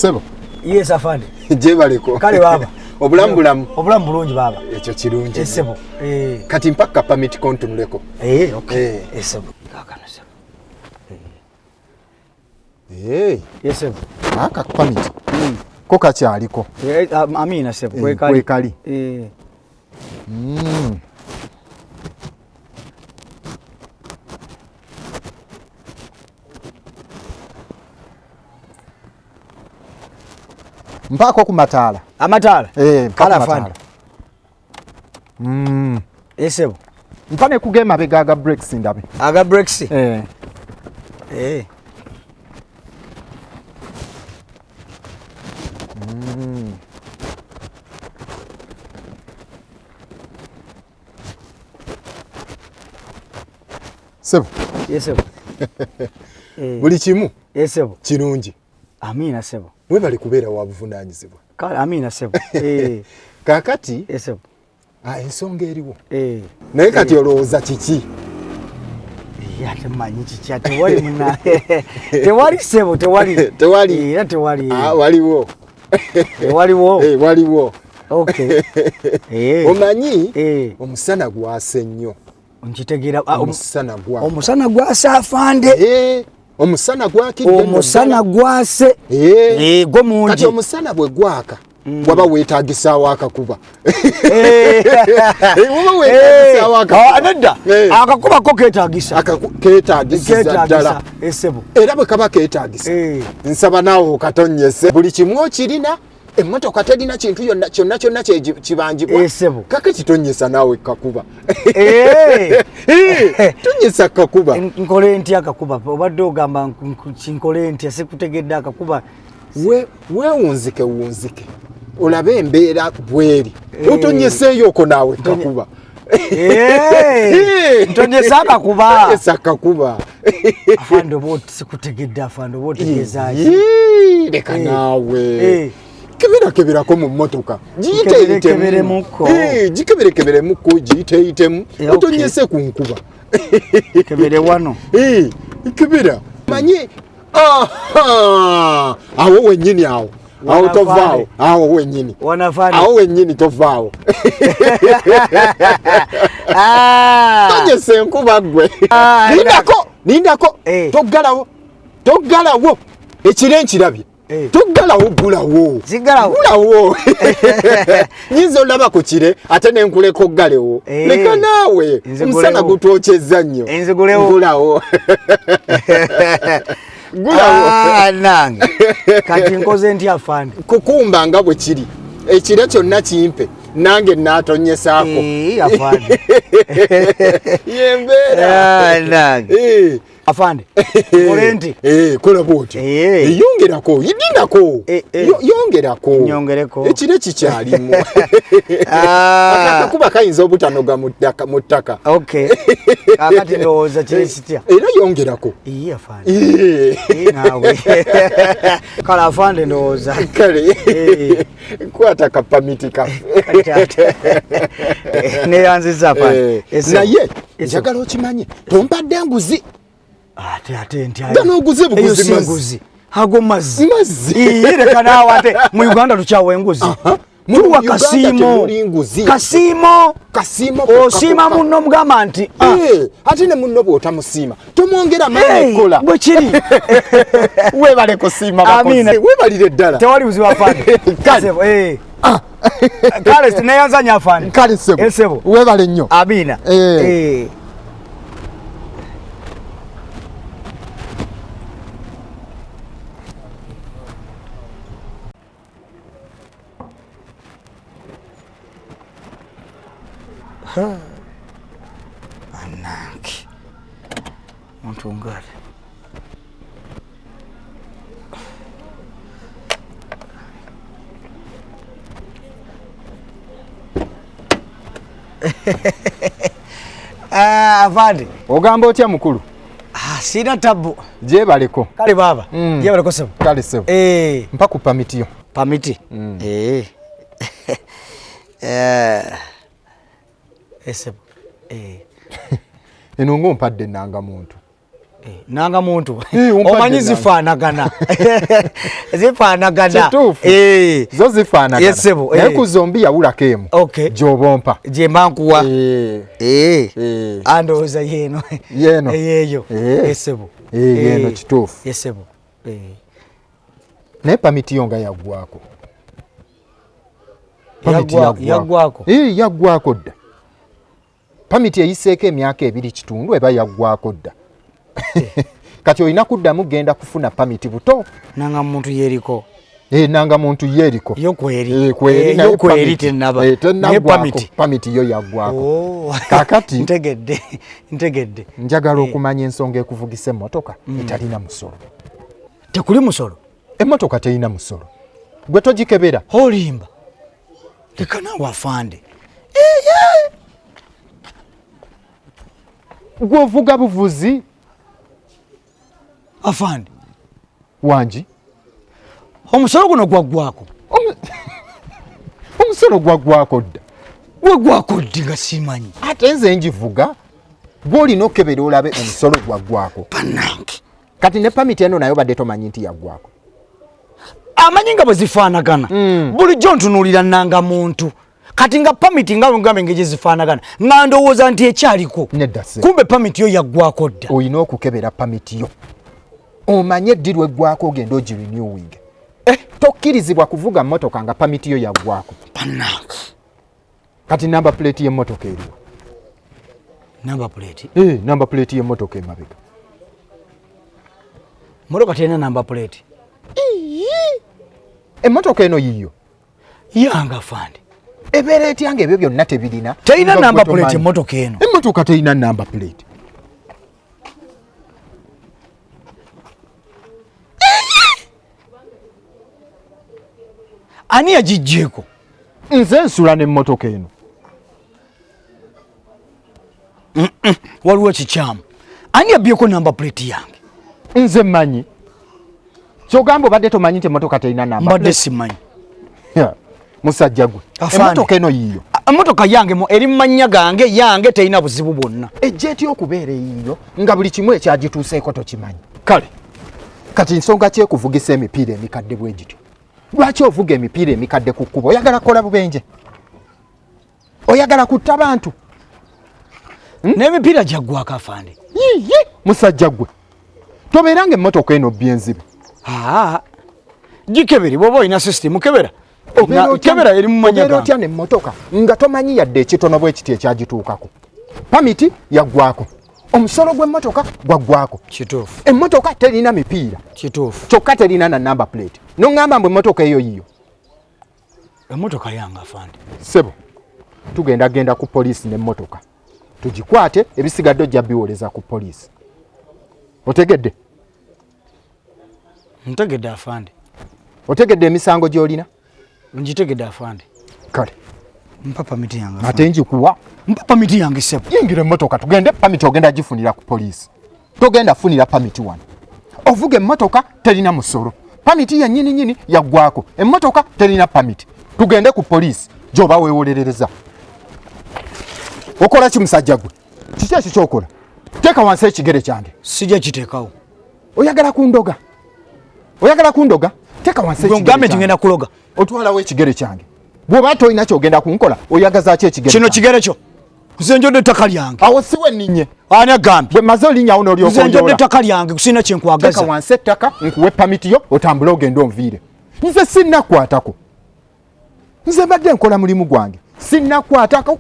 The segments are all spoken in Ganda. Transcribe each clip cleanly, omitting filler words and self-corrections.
Sebo. Yes, afande. Gyebaleko. Kale baba. Obulamu bulamu. Obulamu bulungi baba. Ekyo kirungi. Esebo. Eh. Kati mpaka permit kontunuleko. Eh, okay. Eh. Esebo. Kakano sebo. Eh. Yes, sebo. Aka permit. Ko kakyaliko. Eh, amina sebo. Kwekali. Kwekali. Eh. Mpaako ku mataala. Amataala? Eh, kale afande. Esebo. Mpa ne kuga emabega aga brakes ndabe. Aga brakes? Eh. Eh. Sebo. Yes, sebo. Buli kimu. Yes, sebo. Kirungi. Amina sebo. Webale kubeera wa buvunaanyizibwa. Kale amina sebo. Eh. Kaakati. Yes, sebo. Ensonga eriwo. Eh. Naye kati olowooza kiki? Ate mmanyi kiki, tewali muna. Tewali sebo, tewali. Tewali. Era tewali. Waliwo. Waliwo. Eh, waliwo. Okay. Eh. Omanyi? Eh. Omusana gwase nnyo. Nkitegeera. Omusana gwa. Omusana gwase afande. Eh. Omusana gwakidde. Omusana gwase. Eh. Eh, gwo mungi. Kati omusana bwe gwaka. Waba weetaagisaawo akakuba. Waba weetaagisaawo akakuba. Nedda. Akakuba ko keetaagisa. Keetaagisiza ddala. Esebo. Era bwe kaba keetaagisa. Nsaba naawe okatonnyese. Buli kimu okirina. Emmotoka terina kintu yonna kyonna kyonna kibanjibwa. Esebo. Kakati tonnyesa naawe kakuba. Tonnyesa kakuba. Nkole ntya akakuba? Obadde ogamba nkole ntya, sikutegedde akakuba. Weewunzike wunzike. Olabe embeera bweri. Otonyeseeyo okwo naawe kakuba. Ntonyesa akakuba. Ntonyesa akakuba. Afande oba sikutegedde, afande oba otegeeza ki? Leka naawe. Keberakebirako mu mmotoka. Giyiteeyitemu. Gikeberekeberemuko, giyiteeyitemu. Otonyese ku nkuba. Kebere wano. Kebera. Manye awo wennyini awo. Awo tovaawo, awo wennyini. Awo wennyini tovaawo. Tonyesa enkuba ggwe. Lindako, lindako. Toggalawo, toggalawo. Ekire nkirabye. Toggalawo, ggulawo. Ggulawo. Nnyinza olaba ku kire ate ne nkuleka oggalewo. Leka naawe. Omusana gutwokyezza nnyo. Ggulawo. Ggulawo. Nange. Kati nkoze ntya afande? Kukumba nga bwe kiri. Ekire kyonna kimpe nange naatonyesaako. Afande. Y'embeera. Nange. Afande, nkole nti? Kola bw'otyo. Yongerako, yidinako. Yongerako. Nyongereko. Ekire kikyalimu. Akakuba kayinza obutanoga mu ttaka. Okay. Kakati ndowooza kiri kitya? Era yongerako. Afande. Naawe. Kale afande ndowooza. Kale. Kwata kapamiti kaffe. Neeyanzizza afande. Naye njagala okimanye tompadde nguzi. Ate ntya. Gano oguze buguzi mazzi. Ago mazzi. Mazzi. Leka naawe ate mu Uganda tukyawa enguzi. Tuwa kasiimo. Kasiimo. Kasiimo. Osiima munno omugamba nti. Ate ne munno bw'otamusiima tomwongera maanyi kukola. Bwe kiri. Weebale kusiima bakozi. Weebalire ddala. Tewali buzibu afande. Kale. Kale neeyanza nnyo afande. Kale ssebo. Weebale nnyo. Amiina. Anange muntu ngale. Afande. Ogamba otya mukulu? Sina tabu. Gyebaleko. Kale baba. Gyebaleko ssebo. Kale ssebo. Mpa ku pamiti yo. Pamiti? Ssebo. Eno ng'ompadde ennangamuntu. Nanga muntu omanyi zifaanagana zifaanagana. Kituufu. Zo zifaanagana. Yes, sebo. Naye ku zombi yawulako emu. Okay. Gy'oba ompa. Gye mba nkuwa. Andowooza yeeno. Yeeno. Yeeyo. Yes, sebo. Yeeno kituufu. Yes, sebo. Naye pamiti yo nga yaggwako. Yaggwako. Yaggwako dda. Pamiti eyiseeko emyaka 2.5 eba yaggwako dda. Kati olina kuddamu genda kufuna pamiti buto. Nanga muntu yeriko. Nanga muntu yeriko. Yo kweri. Kweri naye kweri tennaba. Tennaggwako. Pamiti yo yaggwako. Kaakati ntegedde, ntegedde. Njagala okumanya ensonga ekuvugisa emmotoka etalina musolo. Tekuli musolo? Emmotoka terina musolo. Gwe togikebera. Olimba. Leka naawe afande. Gwe ovuga buvuzi. Afande. Wangi. Omusolo guno gwaggwako. Omusolo gwaggwako dda. Gwaggwako ddi nga simanyi. Ate nze ngivuga. Gwe olina okukebera olabe omusolo gwaggwako. Bannange. Kati ne pamiti eno nayo badde tomanyi nti yaggwako. Amanyi nga bwe zifaanagana. Bulijjo ntunuulira nanga muntu. Kati nga pamiti nga bwe ngamba engeri zifaanagana nga ndowooza nti ekyaliko. Nedda ssebo. Kumbe pamiti yo yaggwako dda. Olina okukebera pamiti yo. Omanye ddi lw'eggwako ogende ogirenewing. Tokkirizibwa kuvuga mmotoka nga pamiti yo yaggwako. Bannange. Kati number plate y'emmotoka eriwa? Number plate? Number plate y'emmotoka emabega. Mmotoka terina number plate. Emmotoka eno yiyo. Yange afande. Ebeera etya nga ebyo byonna tebirina? Terina number plate emmotoka eno. Emmotoka terina number plate. Ani yagiggyeeko? Nze nsula n'emmotoka eno. Waliwo ekikyamu. Ani yabbyeko number plate yange? Nze mmanyi. Ky'ogamba obadde tomanyi nti emmotoka terina number Mbadde plate? simanyi. Musajja gwe. Afande. Emmotoka eno yiyo. Emmotoka yange eri mu mannya gange, yange terina buzibu bwonna. Ejja etya okubeera eyiyo nga buli kimu ekyagituuseeko tokimanyi? Kale, kati nsonga ki ekuvugisa emipiira emikadde bwe gityo? Lwaki ovuga emipiira emikadde ku kkubo? Oyagala kukola bubenje? Oyagala kutta bantu? N'emipiira gyaggwako afande. Yiyi, musajja gwe. Tobeera ng'emmotoka eno byenzibu. Gikebere bw'oba olina system kebera. Kebera eri mu mannya Obeera gange. otya n'emmotoka nga tomanyi yadde ekitono bwe kiti ekyagituukako? Pamiti yaggwako. Omusolo gw'emmotoka gwaggwako. Kituufu. Emmotoka terina mipiira. Kituufu. Kyokka terina na number plate. N'oŋŋamba mbu emmotoka eyo yiyo. Emmotoka yange afande. Ssebo, tugenda genda ku poliisi n'emmotoka. Tugikwate, ebisigadde ojja biwoleza ku poliisi. Otegedde? Ntegedde afande. Otegedde emisango gy'olina? Ngitegedde afande. Kale. Mpa pamiti yange. Ate ngikuwa. Mpa pamiti yange ssebo. Yingira emmotoka tugende, pamiti ogenda gifunira ku poliisi. Togenda funira pamiti wano. Ovuga emmotoka terina musolo. Pamiti yennyini nnyini yaggwako. Emmotoka terina pamiti. Tugende ku poliisi gy'oba weewolerereza. Okola ki musajja gwe? Kiki ekyo ky'okola? Teeka wansi ekigere kyange. Sijja kiteekawo. Oyagala kundoga? Oyagala kundoga? Teeka wansi Gwe ekigere ngambe nti kyange. ngenda kuloga. Otwalawo ekigere kyange. Bw'oba tolina ky'ogenda kunkola, oyagaza ki ekigere Kino kyange? kigere kyo. Nze njodde ettaka lyange. Awo si we nninye. Ani agambye? Bwe mmaze olinnya awo n'olyoka Nze njodde onjoola. ettaka lyange, sirina kye nkwagaza. Teeka wansi ettaka, nkuwe pamiti yo, otambule ogende onviire. Nze sinnakwatako. Nze mbadde nkola mulimu gwange. Sinnakwatako.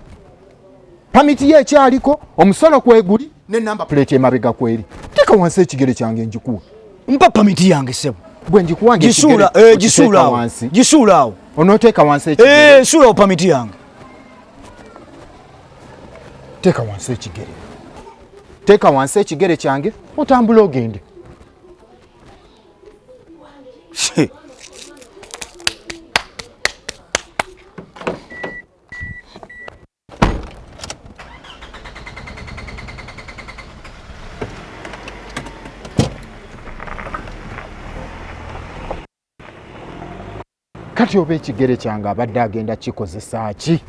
Pamiti yo ekyaliko, omusolo kweguli, ne number plate emabega kweri. Teeka wansi ekigere kyange njikuwe. Mpa pamiti yange ssebo. Bwe njikuwa nga Gisuula, ekigere okiteeka gisuula awo. wansi. Gisuula awo. Onooteeka wansi ekigere. Suula awo pamiti yange. Teeka wansi ekigere. Teeka wansi ekigere kyange, otambule ogende. Kati oba ekigere kyange abadde agenda kikozesa ki?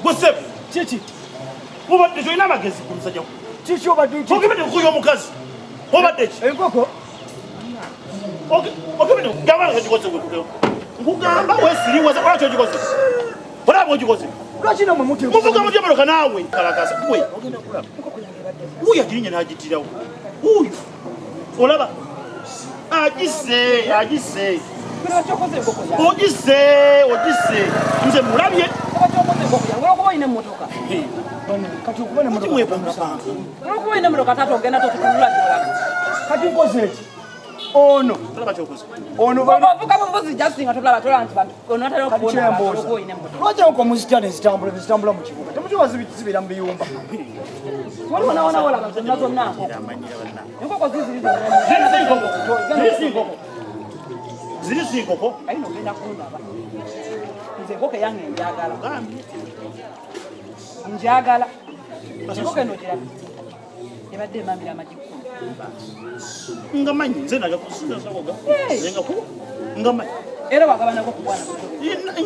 Gwe ssebo. Kiki? Obadde tolina amagezi ku musajja. Kiki obadde ki? Ogende kukuya omukazi. Obadde ki? Enkoko. Ogende gamba ng'ogikoze gwe kutewo. Nkugamba weesiriwaza olaba ky'ogikoze. Olaba bw'ogikoze. Lwaki namwe muti? Muvuga mutya emmotoka naawe? Kalakasa gwe. Ogenda kulaba. Wuuyo agirinnya n'agittirawo. Wuuyo. Olaba. Agisse, agisse. Ogisse, ogisse. Nze mulabye. Kati okuba n'emmotoka. Kati nkoze eki? Ono. Ono ovuga buvuzi just nga tolaba tolaba nti bantu ono atera okuwona abantu olwokuba olina emmotoka. Lwaki enkoko muzitya ne zitambula mu kibuga? Temukiwa zibeera mu biyumba. Waliwo nawona wolaba zonna zonna nkoko. Enkoko ziziri zonna. Ziri si nkoko. Ayi no ogenda kundaba. Nze enkoko eyange njagala. Njagala. Enkoko eno giraba. Ebadde emamira amagi kkumi. Nga manyi nze naga kusinza sawoga. Nze nga kuba. Nga manyi. Era wagabanako ku bwana.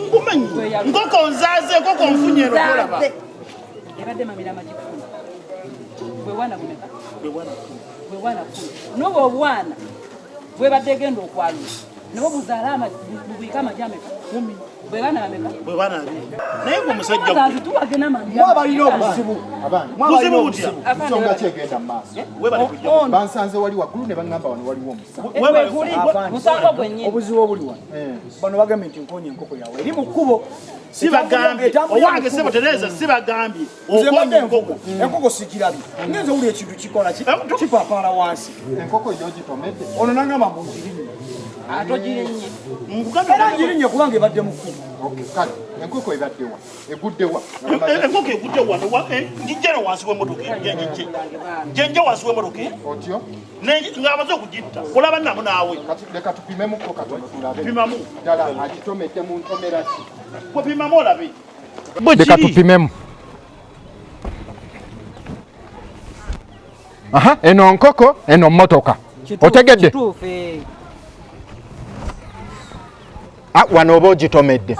Ngumanyi. Nkoko nzaaze, nkoko nfunye ero olaba. Ebadde emamira amagi kkumi. Bwe bwana bumeka? Bwe bwana kkumi. Bwe bwana kkumi. N'obwo obwana bwebadde egenda okwalula. Nabwo buzaala bubiika amagi ameka? 10. Bwe baana bameka? Bwe baana abiri. Naye gwe musajja gwe. Tuwage n'amagi. Mwe abalina obuzibu. Buzibu butya? Nsonga ki egenda mu maaso? Bansanze wali waggulu ne baŋŋamba wano waliwo omusango. Musango gwennyini. Obuzibu obuli wano. Bano bagambye nti nkonye enkoko yawe eri mu kkubo. Sibagambye. Owange ssebo Tereza sibagambye. Okonye enkoko. Enkoko sigirabye. Ngenze owulira ekintu kikola ki? Kipapaala wansi. Enkoko yo gitomedde. Ono n'angamba mbu ngirinnye. Ate ogirinnye. Era ngirinnye kubanga ebadde mu kkubo. Kale enkoko ebadde wa? Egudde wa? Enkoko egudde wano ngijja no wansi w'emmotoka gye ngijje. Gye nje wansi w'emmotoka. Otyo? Ng'amaze okugitta. Olaba nnamu naawe. Kati leka tupimemukko katono tulabe. Pimamu. Ddala agitomedde mu ntomera ki? Gwe pimamu olabe. Leka tupimemu. Aha, eno nkoko, eno mmotoka. Otegedde? Wano oba ogitomedde.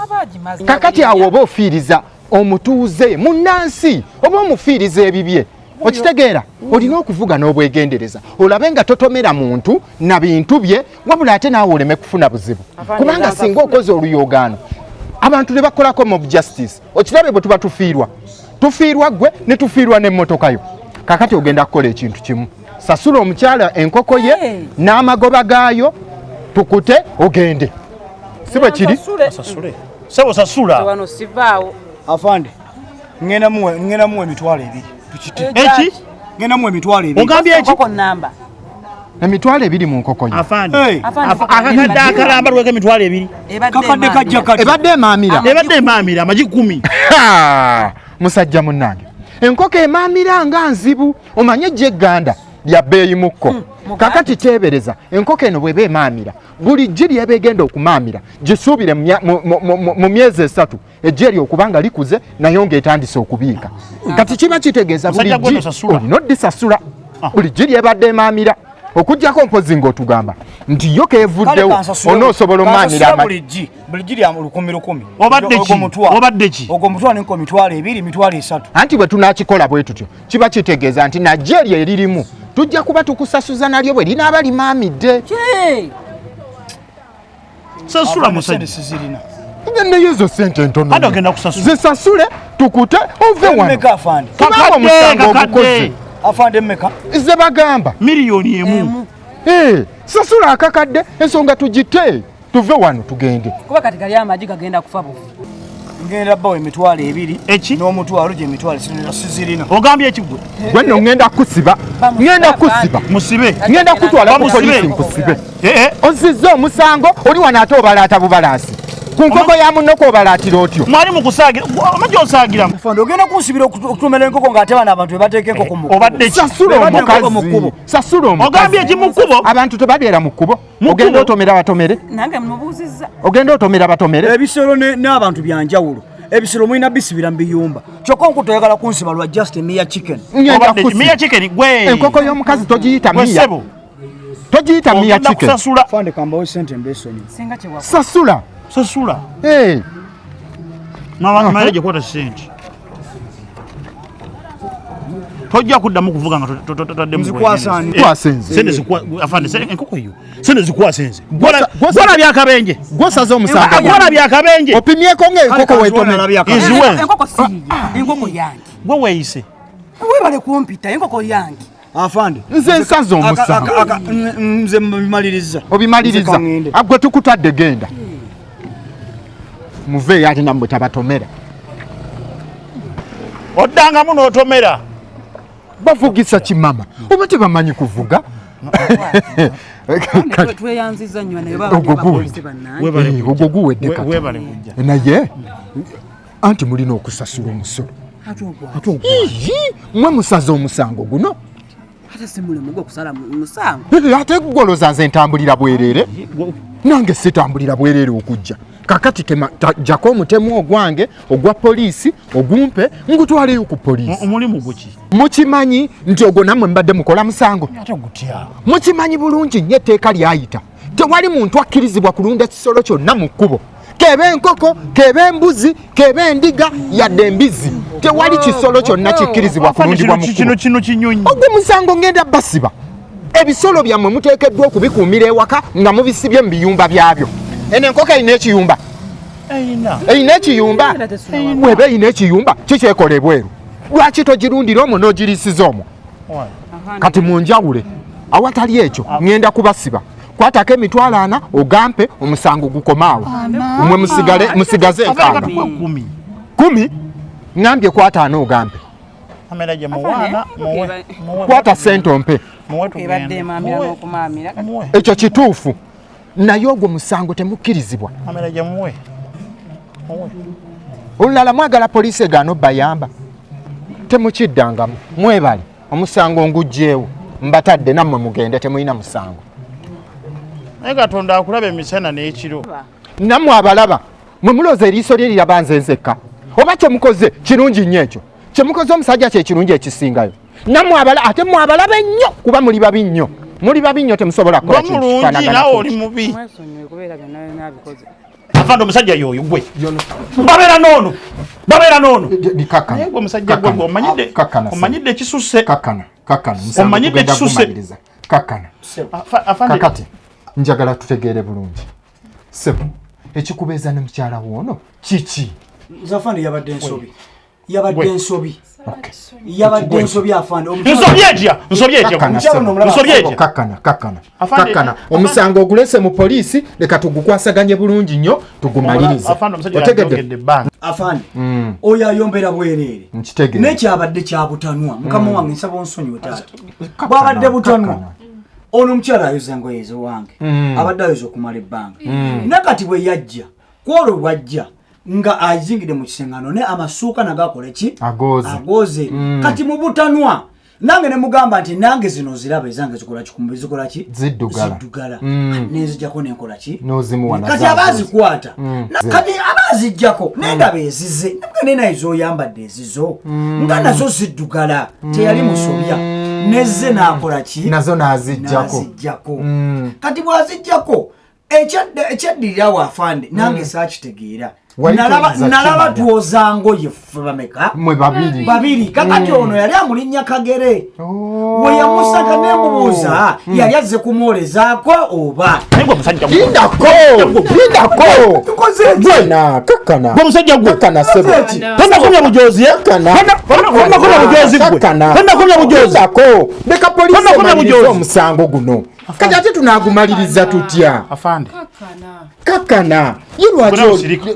Kakati awo oba ofiiriza omutuuze munnansi oba omufiiriza ebibye. Okitegeera? Olina okuvuga n'obwegendereza olabe nga totomera muntu na bintu bye, wabula ate naawe oleme kufuna buzibu. Kubanga singa okoze oluyoogaano abantu ne bakolako mob justice. Okirabe bwe tuba tufiirwa. Tufiirwa ggwe ne tufiirwa n'emmotoka yo. Kakati ogenda kukola ekintu kimu. Sasula omukyala enkoko ye n'amagoba gaayo tukute ogende. Si bwe kiri? Sasule. Sebo sasula. Wano sivaawo. Afande, ngenda muwe emitwalo ebiri. Tukite. Eki? Ngenda muwe emitwalo ebiri. Ogambye eki? Enkoko namba. Emitwalo ebiri mu nkoko ye. Afande. Akakadde akalamba lweko emitwalo ebiri. Kakadde kajja kati. Ebadde emaamira. Ebadde emaamira amagi 10. Musajja munnange. Enkoko emaamira nga nzibu. Omanye gye egganda lya bbeeyi mukko. Kakati teebereza enkoko eno bw'eba emaamira buli ggi ly'eba egenda okumaamira gisuubire mu myezi 3 eggi eryo okubanga likuze nayo ng'etandise okubiika. Kati kiba kitegeeza buli ggi olina oddisasula. Buli ggi ly'ebadde emaamira okuggyako mpozi ng'otugamba nti yo keevuddewo onoosobola omaamira buli ggi buli ggi lya 1,000 1,000. Obadde ki? Obadde ki? Ogwo mutwalo n'enkumi mitwalo ebiri mitwalo esatu. Anti bwe tunaakikola bwe tutyo kiba kitegeeza nti najjo eryo eririmu tujja kuba tukusasuza nalyo bwe linaaba limaamidde. Sasula musajja. Sizirina. Naye ezo ssente ntono. Ate ogenda kusasula. Zisasule tukute ove wano. Mmeka afande? Kubanga omusango ogukoze. Afande mmeka? Ze bagamba. 1,000,000. Sasula akakadde ensonga tugite tuve wano tugende. Kuba kati gali amagi gagenda kufa bufu. Ngenda bawe emitwalo ebiri. Eki? N'omutwalo gye emitwalo sizirina. Ogambye eki gwe? Gwe nno ngenda kusiba. Ngenda kusiba. Musibe. Ngenda kutwala ku polisi nkusibe. Ozizza omusango oli wano ate obalaata bubalaasi. Ku nkoko ya munno kw'obalaatira otyo. Mwali mu kusaagira, amagi osaagira. Afande, ogenda kunsibira okutumira enkoko ng'ate bano abantu be bateeka enkoko mu kkubo. Obadde ki? Sasula omukazi. Sasula omukazi. Ogambye eki mu kkubo? Abantu tebabeera mu kkubo. Ogenda otomera batomere. Nange mubuuzizza. Ogenda otomera batomere. Ebisolo n'abantu bya njawulo. Ebisolo mulina bisibira mu biyumba. Kyokka nkuto oyagala kunsiba lwa just miya chicken. Ngenda kusiba. Miya chicken gwe. Enkoko y'omukazi togiyita miya. Togiyita miya chicken. Sasula. Afande kambawe sente mbesonyi. Singa kye wakola. Sasula. Sasula. Mama maleje kwata sente. Tojja kuddamu kuvuga nga totaddemu. Nzikwasa ani? Nkwasa nze. Sente zikwa afande, enkoko yo. Sente zikwasa nze. Gwala byakabenje. Gwosaze omusango. Gwala byakabenje. Opimyeko ng'enkoko weetomera. Iziwe. Enkoko si yiye, enkoko yange. Gwe weeyise. Webale kumpita, enkoko yange. Afande. Nze nsaze omusango. Nze mbimaliriza. Obimaliriza. Nze kaŋŋende. Gwe tukutadde genda. Muveeyo ate nammwe tabatomera. Oddangamu n'otomera. Bavugisa kimama. Oba tebamanyi kuvuga. Kati, Tweyanziza nnyo naye Ogwo guwedde. bapoliisi bannange. Webale kujja. Ogwo guwedde kati. Webale kujja. Naye anti mulina okusasula omusolo. Ate ogwa. Ii, mwe musaze omusango guno. Ate si mulimu gw'okusala musango. Ate goloza nze ntambulira bwereere. Nange sitambulira bwereere okujja. Kakati jjako omutemu ogwange ogwa poliisi ogumpe ngutwaleyo ku poliisi. Omulimu guki? Mukimanyi nti ogwo nammwe mbadde mukola musango. Ate gutya? Mukimanyi bulungi nnyo etteeka lyayita. Tewali muntu akkirizibwa kulunda kisolo kyonna mu kkubo. Kebe enkoko, kebe embuzi, kebe endiga, yadde embizzi. Tewali kisolo kyonna kikkirizibwa Afande, kulundibwa mu kino kkubo. kino kinyonyi. Ogwo musango ngenda basiba. Ebisolo byammwe muteekeddwa okubikuumira ewaka nga mubisibye mu biyumba byabyo. Eno enkoko erina ekiyumba. Eyina. Erina ekiyumba. Bw'eba erina ekiyumba kikyekola ebweru. Lwaki togirundira omwo n'ogiriisiza omwo? Kati munjawule. Awatali ekyo ŋŋenda kubasiba. Kwatako 40,000 ogampe omusango gukomaawo. Mmwe musigale musigaze Afande enkaaga. katukuwe 10. 10 ŋŋambye kwata 40 ogampe. Amera gye muwaana muwe. Muwe. Kwata ssente ompe. Muwe Ebadde tugende. emaamira Muwe. n'okumaamira. Muwe. Ekyo kituufu. Naye ogwo musango temukkirizibwa. Amera gye muwe. Muwe. Olulala mwagala poliisi egaana obbayamba. Temukiddangamu. Mwebale. Omusango nguggyewo. Mbatadde nammwe mugende temulina musango. Naye Katonda akulaba emisana n'ekiro. Nammwe abalaba mwe mulowooza eriiso lye liraba nze nzekka. Oba kyemukoze kirungi nnyo ekyo. Kyemukoze omusajja kye kirungi ekisingayo. Nammwe abala ate mmwe abalaba ennyo kuba muli babi nnyo. Muli babi nnyo temusobola kukola Gwe kintu mulungi kifaanagana naawe kutyo. oli mubi. Mwesonyiwe kubeera byonna byonna abikoze. Afande omusajja y'oyo gwe. Babeera n'ono. Babeera n'ono. Kakkana. Naye gwe omusajja gwe gwe omanyidde Kakkana. omanyidde ekisusse. Kakkana. Kakkana. Musango Omanyidde tugenda ekisusse. gumaliriza. Kakkana. Afande Kakati njagala tutegeere bulungi. Ssebo, ekikubeeza ne mukyala wo ono kiki? Nze afande yabadde ensobi. Yabadde Gwe. ensobi. Yabadde ensobi afande. Nsobye etya? Nsobye etya? Kakkana, Omukyala ono omulaba. Nsobye etya? Kakkana, kakkana. Afande- Kakkana. Omusango ogulese mu poliisi leka tugukwasaganye bulungi nnyo tugumalirize. Afande omusajja Otegedde? yayogedde ebbanga. Afande. Oyo ayombera bwereere. Nkitegeera. N'ekyabadde kya butanwa. Mukama wange nsaba onsonyiwe taata. Kakkana, Bwabadde butanwa. kakkana. Ono omukyala ayoza engoye ezowange. Abadde ayoza okumala ebbanga. Nakati bwe yajja, kwolwo bw'ajja nga azingidde mu kisengano ne amasuuka nago akola ki? Agooze. Agooze. Kati mu butanwa nange ne mugamba nti nange zino ziraba ezange zikola ki kumubiri zikola ki? Ziddugala. Ziddugala. Nenzijjako nenkola ki? N'ozimuwa nazo Kati agooze. abazikwata. Kati abazijjako nendaba ezize. Namugamba naye z'oyambadde ezizo. Nga nazo ziddugala. Teyali musobya. Nezze n'akola ki? Nazo n'azijjako. N'azijjako. Kati bw'azijjako ekyaddirira afande nange saakitegeera. Wali toyinza Nalaba kimanya. twoza ngoye ffe bameka? Mmwe babiri. Babiri. Kakati ono yali amulinnya kagere. Oh. We yamusaka nemubuuza yali azze kumwolezaako oba. Naye gwe omusajja gwe. Lindako! Lindako! Tukoze ki? Gwena, kakkana. Gwe omusajja gwe. Kakkana ssebo. Tonnakomya bujoozi, eh? Kakkana. Tonnakomya bujoozi gwe. Kakkana. Tonnakomya bujoozi. Lindako. Leka poliisi Tonnakomya emalirize bujoozi. omusango guno. Kati ate tunaagumaliriza tutya? Afande. Kakkana. Ye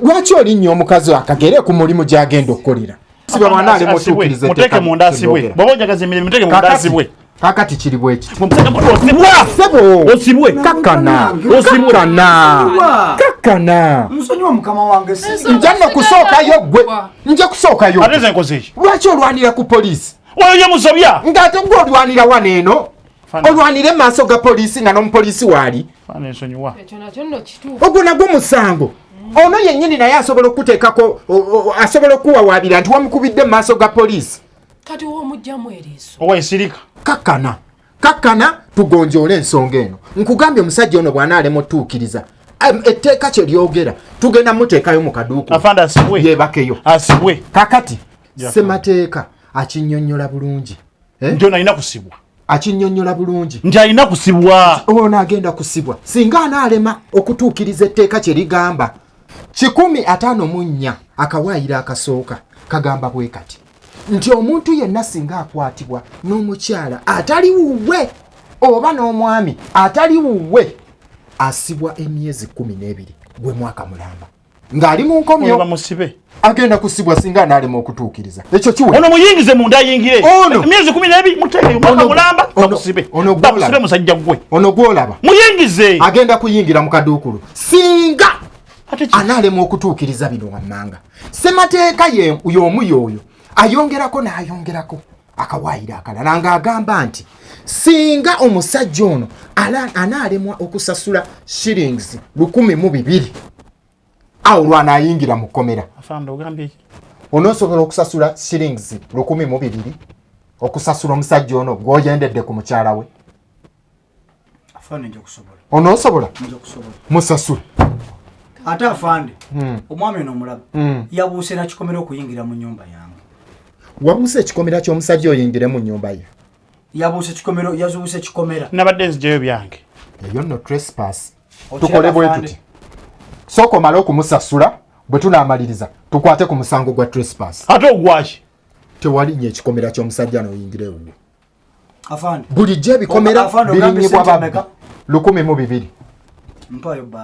lwaki olinnya omukazi akagere ku mulimu gy'agenda okukolera? Siba mwana alema otuukiriza Muteeke etteeka munda asibwe. lyogera. Bw'oba onjagaza emirimu muteeke munda asibwe. Kakati kiri bwe kiti. Omusajja gwe osibwa. Ssebo. Osibwe. Kakkana. Osibwe. Kakkana. Kakkana. Nsonyiwa mukama wange si. Nja nno kusookayo ggwe. Nja kusookayo. Ate nze nkoze ki? Lwaki olwanira ku poliisi? Oyo ye musobya. Ng'ate gwe olwanira wano eno. Fana. Olwanire mu maaso ga poliisi nga n'omupoliisi waali. Fana ensonyiwa. Ekyo nakyo nno kituufu. Ogwo nagwo musango. Ono yennyini naye asobola okuteekako asobola okuwawaabira nti wamukubidde mu maaso ga poliisi. Kati w'omuggyamu eriiso. Owa esirika. Kakkana. Kakkana tugonjoole ensonga eno. Nkugambye omusajja ono bw'anaalema otuukiriza. Etteeka kye lyogera tugenda muteekayo mu kaduuku. Afande asibwe. Yeebakeyo. Asibwe. Kakati Jafa. ssemateeka akinnyonnyola bulungi. Eh? Nti ono alina kusibwa. Akinnyonnyola bulungi. Nti alina kusibwa. Ono agenda kusibwa singa anaalema okutuukiriza etteeka kye ligamba. 154 akawaayiro akasooka kagamba bwe kati nti omuntu yenna singa akwatibwa n'omukyala atali wuwe oba n'omwami atali wuwe asibwa emyezi 12, gwe mwaka mulamba, ng'ali mu nkomyo. Bamusibe. Agenda kusibwa singa anaalema okutuukiriza ekyo kiwe. Ono muyingize munda ayingire. Ono. Emyezi 12 muteekeyo, mwaka mulamba. Bakusibe. Ono gw'olaba. Bakusibe musajja gwe. Ono gw'olaba. Muyingize. Agenda kuyingira mu kaduukulu singa Ate ki? anaalema okutuukiriza bino wammanga. Ssemateeka y'omu y'oyo ayongerako n'ayongerako akawaayiro akalala ng'agamba nti singa omusajja ono anaalemwa okusasula shillings 1,002, awo lwanaayingira mu kkomera. Afande, ogambye ki? Onoosobola okusasula shillings 1,002 okusasula omusajja ono gw'oyendedde ku mukyala we? Afande, nja kusobola. Onoosobola? Nja kusobola. Musasule. Ate afande, omwami ono omulaba, yabuuse nakikomera okuyingira mu nyumba yange. Wabuuse ekikomera ky'omusajja oyingire mu nnyumba ye? Yabuuse kikomero, yazuuse kikomera. Nabadde nzijayo byange. Eyo nno trespass. Okiraba, Tukole bwe afande? tuti: sooka omale okumusasula, bwe tunaamaliriza tukwate ku musango gwa trespass. Ate ogwaki? Tewalinnya ekikomera ky'omusajja n'oyingira ewuwe. Afande. Bulijjo ebikomera Afande, ogambye birinnyibwa sente babbi. mmeka? 1,002. Mpayo bbaala.